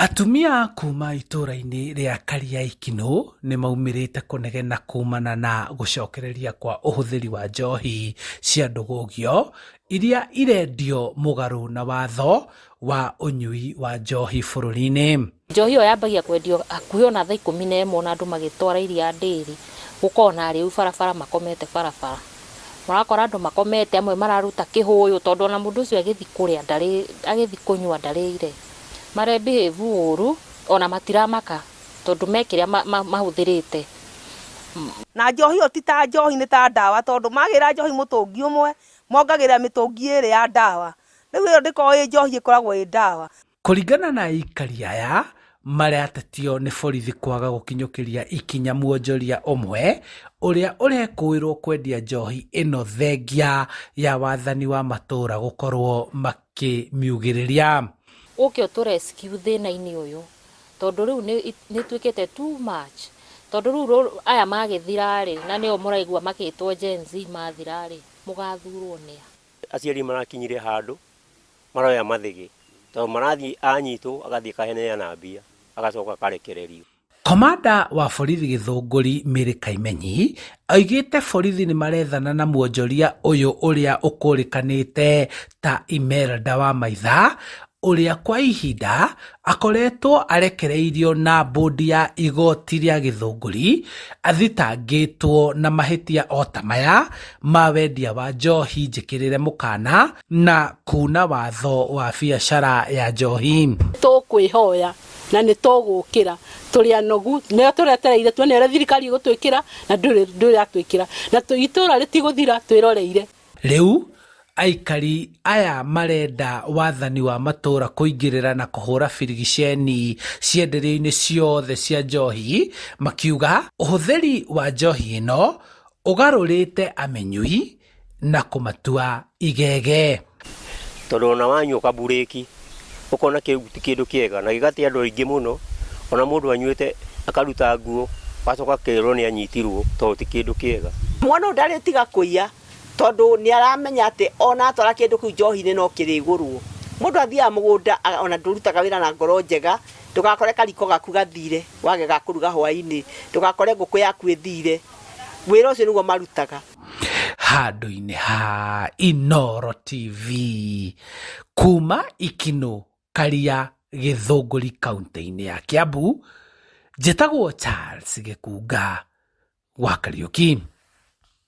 Atumia kuma itũra-inĩ rĩa Kariaikinũ nĩmaumĩrĩte kũnegena kumana na gũcokereria kwa ũhũthĩri wa njohi cia ndũgũgio iria irendio mũgarũ na watho wa ũnyui wa njohi bũrũri-inĩ. Njohi ĩyo yambagia kwendio hakuhĩ ona thaa 11 ona andũ magĩtwara iria ndĩri, gũkoragwo na arĩu barabara makomete barabara. Ũrakora andũ makomete, amwe mararuta kĩhũyũ tondũ ona mũndũ ũcio agĩthiĩ kũrĩa ndarĩ, agĩthiĩ kũnyua ndarĩire. Mare behave ũru ona matiramaka tondũ me kĩrĩa mahũthĩrĩte. Na njohi ĩyo ti ta njohi nĩ ta ndawa tondũ magĩra njohi mũtũngi ũmwe, mongagĩrĩra mĩtũngi ĩrĩ ya ndawa. Rĩu ĩyo ndĩkoragwo ĩ njohi ĩkoragwo ĩ ndawa. Kũringana na aikari aya, maratetio nĩ borithi kwaga gũkinyũkĩria ikinya mwonjoria ũmwe ũrĩa ũrekũĩrwo kwendia njohi ĩno thengia ya wathani wa matũra gũkorwo makĩmiugĩrĩria. Ũke ũtũ rescue thĩna-inĩ ũyũ tondũ rĩu nĩ ĩtuĩkĩte too much tondũ rĩu aya magĩthira rĩ, na nĩo mũraigua magĩtwo Gen Z mathira rĩ, mũgathurwo nĩa? Aciari marakinyire handũ maroya mathĩgĩ tondũ marathiĩ anyitwo agathiĩ akaheneana mbia agacoka akarekererio. Komanda wa borithi Gĩthũngũri Mary Kaimenyi oigĩte borithi nĩmarethana na mwonjoria ũyũ ũrĩa ũkũrĩkanĩte ta Imelda Wamaitha ũrĩa kwa ihinda akoretwo arekereirio na mbũndi ya igoti rĩa Gĩthũngũri athitangĩtwo na mahĩtia o ta maya ma wendia wa njohi njĩkĩrĩre mũkana na kuna watho wa biacara ya njohi. Tũkwĩhoya na nĩ tũgũkĩra tũrĩ anogu nĩo tũretereire tuone ũrĩa thirikari ĩgũtwĩkĩra na ndũrĩ yatwĩkĩra na itũra rĩtigũthira twĩroreire. Rĩu aikari aya marenda wathani wa matũra kũingĩrĩra na kũhũra birigiceni cienderio-inĩ ciothe cia njohi makiuga ũhũthĩri wa njohi ĩno ũgarũrĩte amenyui na kũmatua igege. Tondũ ona wanyua ũkaburĩki, ũkona kĩu ti kĩndũ kĩega na gĩgate andũ aingĩ mũno, ona mũndũ anyuĩte akaruta nguo, agacoka akerwo nĩ anyitirwo tondũ ti kĩndũ kĩega. Mwana ũyũ ndarĩtiga kũiya tondũ nĩ aramenya atĩ ona atwara kĩndũ kĩu njohi-inĩ no kĩrĩgũrwo. Mũndũ athiaga mũgũnda ona ndũrutaga wĩra na ngoro njega, ndũgakore kariko gaku gathire wage ga kũruga hwainĩ, ndũgakore ngũkũ yaku ĩthire. Wĩra ũcio nĩguo marutaga. Handũ-inĩ ha Inooro TV kuma Ikinũ Karia Gĩthũngũri kaũntĩ-inĩ ya Kiambu, njĩtagwo Charles Gĩkunga wa Kariũki.